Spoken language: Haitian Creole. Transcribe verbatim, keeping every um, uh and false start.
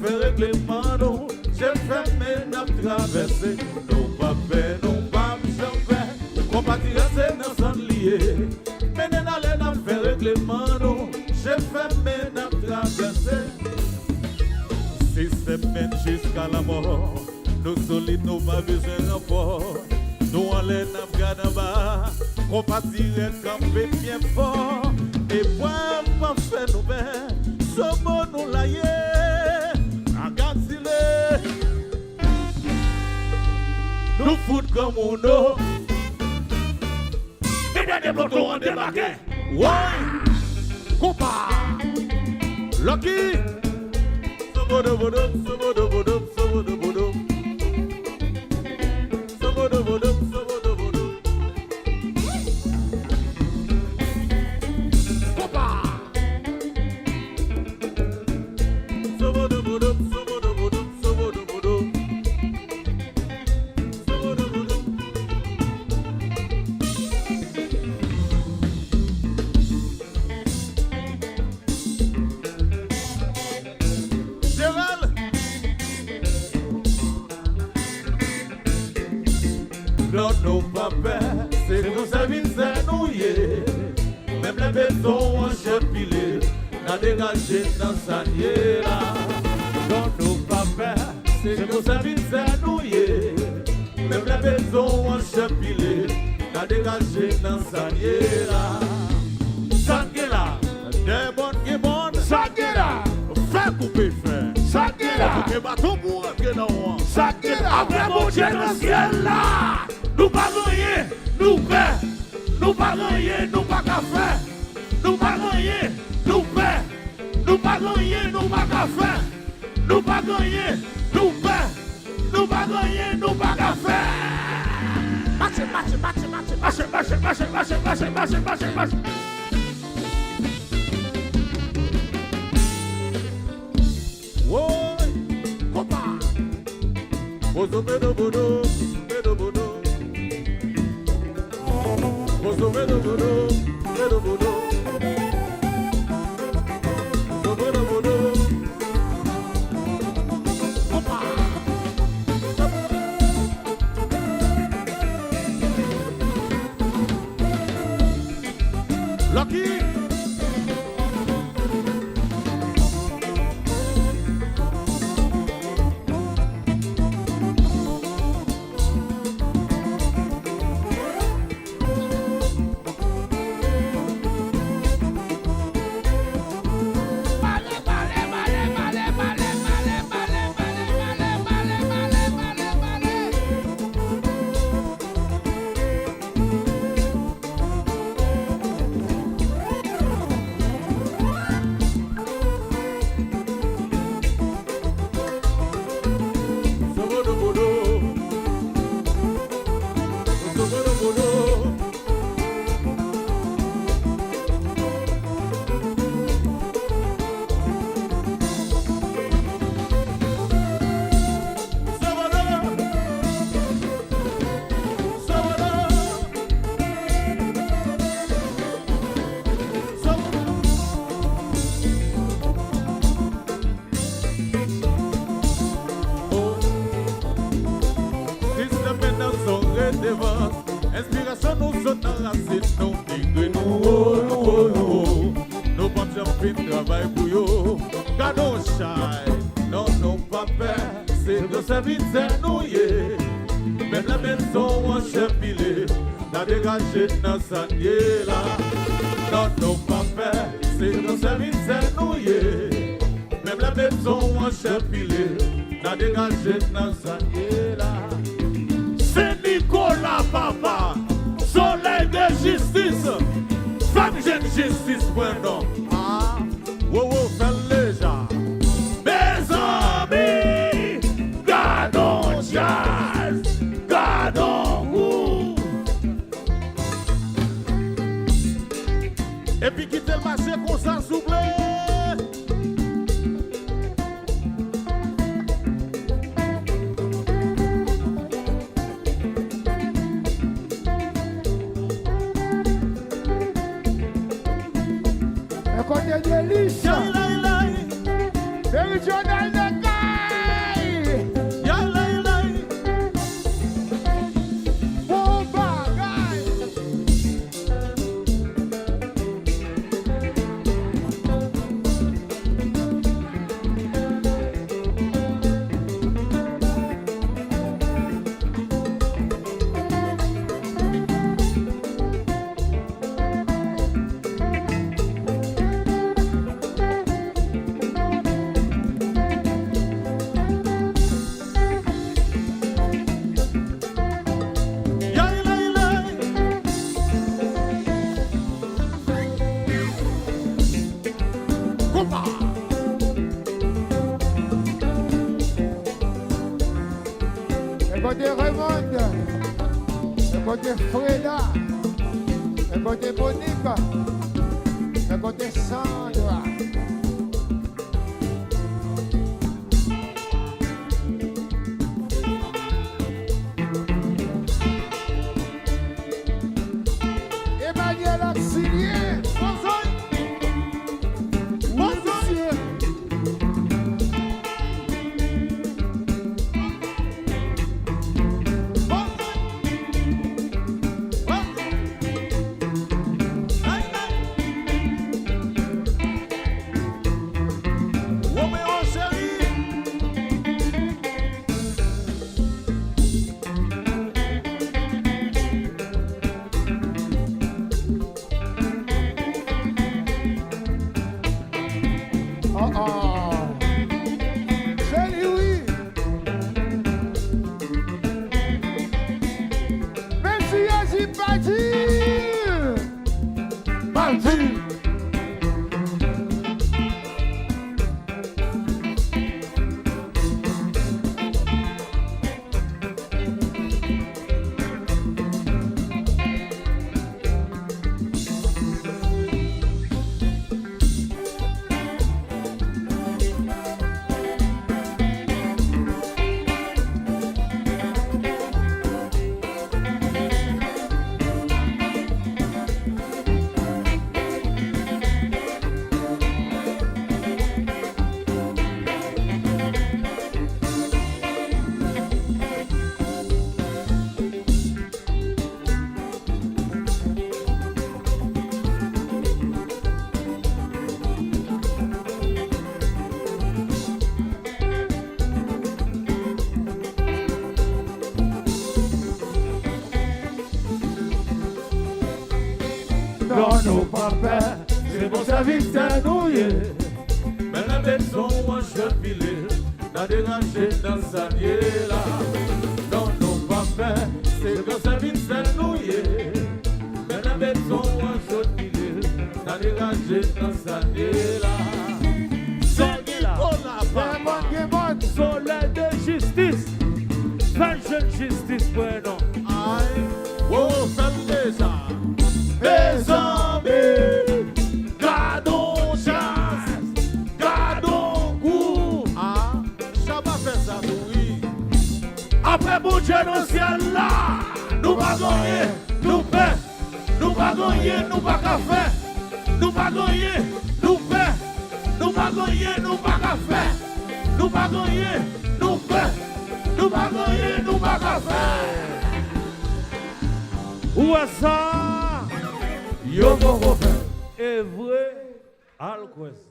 Fè regleman nou, je fèmen n ap travèse. Nou p ap pè, nou p ap janm pè. Konpa tirè se nan san n li ye. Mennen n ale n ap fè regleman nou, je fèmen n ap travèse. Sistèm menm jiska lanmò. Nou solid, nou pa bezwen ranfò. Nou anlè, n ap gad anba. Konpa tirè kanpe byen fò. Eprèv p ap fè nou pè. Sobo nou la ye. Aganzile. Nou fout granmoun o. Gen dènye ploton an debake. Woy! Konpa! Lucky! Sobodobodo, sobodobodo, sobodobodo. Sobodobodo, sobodobodo. Konpa! Sobodobodo, sobodobodo, sobodobodo. Jeral. Non, nou pa pè, se nou sèvitè nou ye. Menm lè beton an chèpile, n a degaje nan sa n ye la. Non, nou pa pè, se nou sèvitè nou ye. Menm lè beton an chèpile, n a degaje nan sa n ye la. Sa n gen la, dèyè bòn gen bòn. Sa n gen la, fè koupe fè. Sa n gen la, fè koupe baton pou rantre nan wan. Sa n gen la, apre Bondye nan syèl la, nou pa gen anyen, nou pè. Nou pa gen anyen, nou pa ka fè. Nou pa gen anyen, nou pè. Nou pa gen anyen, nou pa ka fè. Nou pa gen anyen, nou pè. Nou pa gen anyen, nou pa ka fè. Mache, mache, mache, mache. Woy! Konpa! Bozo bedo bodo, bedo bodo. Bozo bedo bodo, bedo bodo. Bozo bedo bodo. Konpa! Lucky! Sistèm mennen son redevans. Enspirasyon nou sot nan rasin nou. Degre nou wo, nou wo, nou wo. Nou p ap janm fin travay pou yo. Gad on chay, non, nou pa pè. Se gwo sèvitè nou ye. Menm lè beton an chèpile, n a degaje nan sa n ye la. Non, nou pa pè, se gwo sèvitè nou ye. Menm lè beton an chèpile, n a degaje nan sa n ye la. Sen Nikola, papa, solèy de jistis, fè m jwenn jistis mwen non. Ah. Wowo fè l deja. Mezanmi, gad on djaz, gad on gou. Epi kite l mache konsa, souple. E kote Delis. Meridional de Ka. Kote Raymond? E kote Freda? E kote Monique? E kote Sandra? Emmanuel ak Silien. Bonzoy. Bonzoy. Oh, oh. Se li, wi. Mèsi, Jezi, pa di. Pa di. Non, nou pa pè, se bon sèvitè nou ye. Men nan bezwen w an jòt pile, nan deranje nan sa n ye la. Non, nou pa pè, se bon sèvitè nou ye. Men nan bezwen w an jòt pile, nan deranje nan sa n ye la. Sòti kola papa. Solèy de jistis. Fè l jwenn jistis pou non. Ay, wowo fè l deja. Mezanmi, gadon djaz, gadon gou. Ah, Shabba fè sa tou wi. Apre Bondye nan syèl la, nou pa gen anyen, nou pè. Nou pa gen anyen, nou pa ka fè. Nou pa gen anyen, nou pè. Nou pa gen anyen, nou pa ka fè. Nou pa gen anyen, nou pè. Nou pa gen anyen, nou pa ka fè. Ou wè sa? Yo poko fè. E vre, al kwè sa.